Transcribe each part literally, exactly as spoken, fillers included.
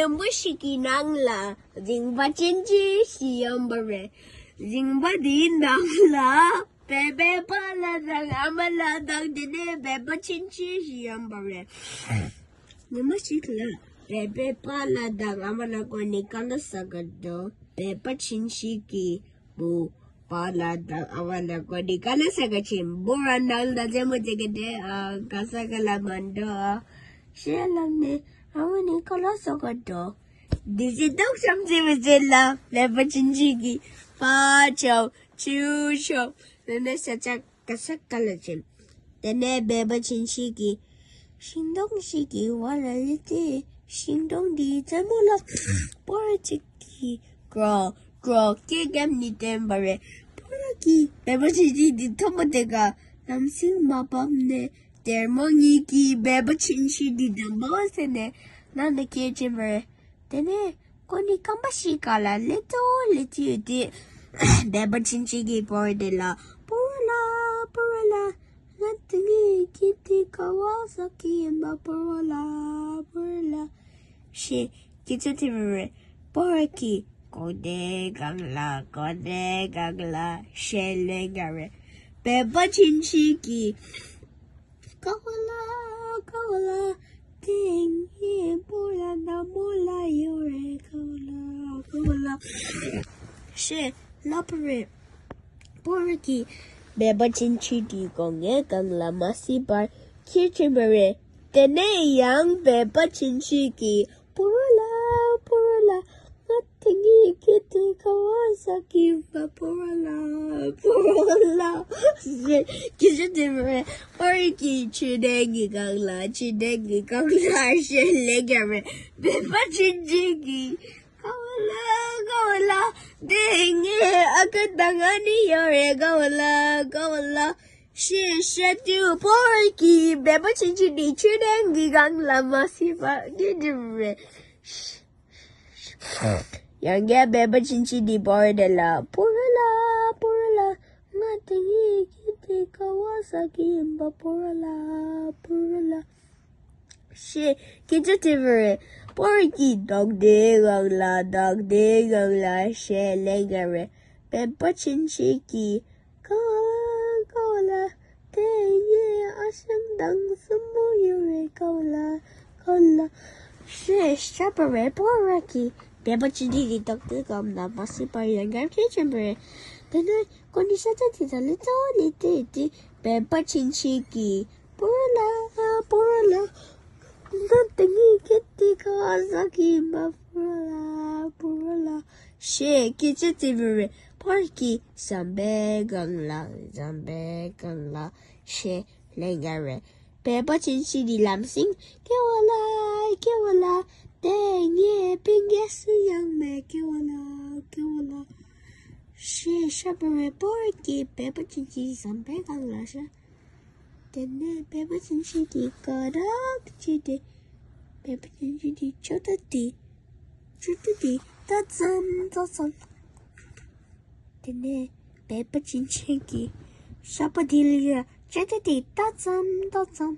ཆེན་པོ་ཞིག་གི་ནང་ལ་རྫིང་བུ་ཆུང་ཆུང་ཞིག་ཡོད་པ་རེད། རྫིང་བུ་དེའི་ནང་ལ་སྦལ་པའི་པཱ་ལགས་དང་ཨ་མ་ལགས་དང་དེ་ནས་སྦལ་པ་ཆུང་ཆུང་ཞིག་ཡོད་པ་རེད། ཉི་མ་ཞིག་ལ་སྦལ་པའི་པཱ་ལགས་དང་ཨ་མ་ལགས་ཁོ་གཉིས་ཀ་ལ་ཟ་ག་འགྲོ། སྦལ་པ་ཆུང་ཆུང་གི་བུ་པཱ་ལགས་དང་ཨ་མ་ལགས་ཁོ་གཉིས་ཀ་ལ་ཟ་ག་ཕྱིན། པོ་ར་ནང་ལ་རྩེད་མོ་རྩེ་གི་འདུག་ཨ། ག་ས་ག་ལ་མ་འགྲོ་ཨ། ཞེས་ལབ་ནས་ཨ་མ་གཉིས་ཀ་ལ་ཟ་ག་འགྲོ། དེ་ཚེ་ཏོག་ཙམ་ཅིག་གི་རྗེས་ལ་སྦལ་པ་ཆུང་ཆུང་གིས་ཕར་ཤོག་ཚུར་ཤོག་དེ་ནས་ས་ཆ་ག་ས་ག་ལ་ཕྱིན། དེ་ནས་སྦལ་པ་ཆུང་ཆུང་གིས་ཤིང་སྡོང་ཞིག་གི་འོག་ལ་སླེབས་ཏེ་ཤིང་སྡོང་དེའི་རྩེ་མོ་ལ་པོ་ར་གཅིག་གིས་ཀྲོག་ཀྲོག་སྐད་བརྒྱབ་ནས་བསྡད་པ་རེད། པོ་ར་གིས་སྦལ་པ་ཆུང་ཆུང་དེ་མཐོང་བ་དེ་ག་ལམ་སེང་མར་བབས་ནས་སྡེར་མོ་གཉིས་ཀྱིས་སྦལ་པ་ཆུང་ཆུང་དེ་འགྲམ་པ་བསད་ནས་ནང་ལ་བསྐྱལ་ཕྱིན་པ་རེད། དེ་ནས་ཁོ་གཉིས་སྐམ་པ་ཞིག་ག་ལ་སླེབས་ཏོ་སླེབས་ཏེ་ཡོད་དུས་སྦལ་པ་ཆུང་ཆུང་གིས་པོ་ར་དེ་ལ་པོ་ར་ལགས་པོ་ར་ལགས། ང་དེ་སྔའི་སྐད་དེ་ག་བ་ཟ་གི་ཡིན་པ་པོ་ར་ལགས་པོ་ར་ལགས། ཞེས་སྐད་ཆ་དྲིས་པ་རེད། པོ་ར་གིས་དགོང་དྲོའི་སྒང་ལ་དགོང་དྲོའི་སྒང་ལ་ཞེས་ལན་བརྒྱབ་རེད། སྦལ་པ་ཆུང་ཆུང་གིས་ཀ་བ་ལ་ཀ་བ་ལ་དེ་ངའི་པོ་ར་ནག་མོ་ལ་ཡོད་རེད། ཀ་བ་ལ་ཀ་བ་ལ་ཞེས་ལབ་པ་རེད། པོ་ར་གིས་སྦལ་པ་ཆུང་ཆུང་དེ་སྒོ་ངའི་སྒང་ལ་མ་སྲིད་པར་ཁྱེར་ཕྱིན་པ་རེད། དེ་ནས་ཡང་སྦལ་པ་ཆུང་ཆུང་གིས་པོ་ར་ལགས་པོ་ར་ལགས། ང་དེ་སྔའི་སྐད་དེ་ག་བ་ཟ་གི་ཡིན་པ་པོ་ར་ལགས་པོ་ར་ལགས་ཞེས་སྐད་ཆ་དྲིས་པ་རེད། པོ་ར་གིས་མཆོད་རྟེན་གྱི་སྒང་ལ་མཆོད་རྟེན་གྱི་སྒང་ལ་ཞེས་ལན་བརྒྱབ་རེད། སྦལ་པ་ཆུང་ཆུང་གིས་ཀ་བ་ལ་ཀ་བ་ལ་དེ་ངའི་ཨ་ཁུ་དང་ཨ་ནེ་ཡོད་རེད། ཀ་བ་ལ་ཀ་བ་ལ་ཞེས་བཤད་དུས་པོ་ར་གིས་སྦལ་པ་ཆུང་ཆུང་དེ་མཆོད་རྟེན་གྱི་སྒང་ལ་མ་སྲིད་པར་ཁྱེར་ཕྱིན་པ་རེད། ཡང་བསྐྱར་སྦལ་པ་ཆུང་ཆུང་དེས་པོ་ར་དེ་ལ་པོ་ར་ལགས་པོ་ར་ལགས། ང་དེ་སྔའི་སྐད་དེ་ག་བ་ཟ་གི་ཡིན་པ་པོ་ར་ལགས་པོ་ར་ལགས་ཞེས་སྐད་ཆ་དྲིས་པ་རེད། པོ་ར་གིས་མདོག་མདོག་སྒང་ལ་མདོག་མདོག་སྒང་ལ་ཞེས་ལན་བརྒྱབ་རེད། སྦལ་པ་ཆུང་ཆུང་གིས་ཀ་བ་ལ་ཀ་བ་ལ་དེ་ངའི་ཨ་ཞང་དང་སྲིང་མོ་ཡོད་རེད། ཀ་བ་ལ་ཀ་བ་ལ་ཞེས་བཤད་པ་རེད། པོ་ར་གིས་སྦལ་པ་ཆུང་ཆུང་དེ་མདོག་མདོག་སྒང་ལ་མ་སྲིད་པར་ཡང་བསྐྱར་ཁྱེར་ཕྱིན་པ་རེད། དེ་ནས་ཁོ་གཉིས་ས་ཆ་དེ་དང་ལི་ཙོ་ལི་ཏི་ཏི་སྦལ་པ་ཆུང་ཆུང་གིས་པོ་ར་ལགས་པོ་ར་ལགས། ང་དེ་སྔའི་སྐད་དེ་ག་བ་ཟ་གི་ཡིན་པ་པོ་ར་ལགས་པོ་ར་ལགས་ཞེས་སྐད་ཆ་དྲིས་པ་རེད། པོ་ར་གིས་ཟམ་པའི་སྒང་ལ་ཟམ་པའི་སྒང་ལ་ཞེས་ལན་བརྒྱབ་རེད། སྦལ་པ་ཆུང་ཆུང་དེས་ལམ་སེང་སྐྱེ་བ་ལ་སྐྱེ་བ་ལ་དེ་ངའི་སྤུན་ཀྱག་སུ་ཡང་མེད། སྐྱེ་བ་ལ་སྐྱེ་བ་ལ་ཞེས་བཤད་པ་རེད། པོ་ར་གིས་སྦལ་པ་ཆུང་ཆུང་ཟམ་པའི་སྒང་ལ་བཞག་དེ་ནས་སྦལ་པ་ཆུང་ཆུང་དེ་དགའ་རབ་ཀྱིས་དེ་སྦལ་པ་ཆུང་ཆུང་དེ་མཆོད་རྟེན་དེ་མཆོད་རྟེན་དེ་ལྟ་ཙམ་ལྟ་ཙམ། དེ་ནས་སྦལ་པ་ཆུང་ཆུང་གིས་ཞགས་པ་དེ་ལ་མཆོད་རྟེན་དེ་ལྟ་ཙམ་ལྟ་ཙམ་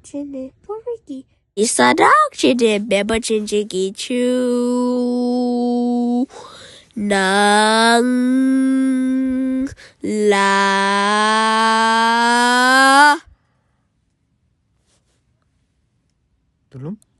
བྱས་ནས་པོ་ར་གིས་ཡིད་ཆེས་རབ་བྱས་ཏེ་སྦལ་པ་ཆུང་ཆུང་གི་ཆུ་ནང་ལ། དུ་ལུམ།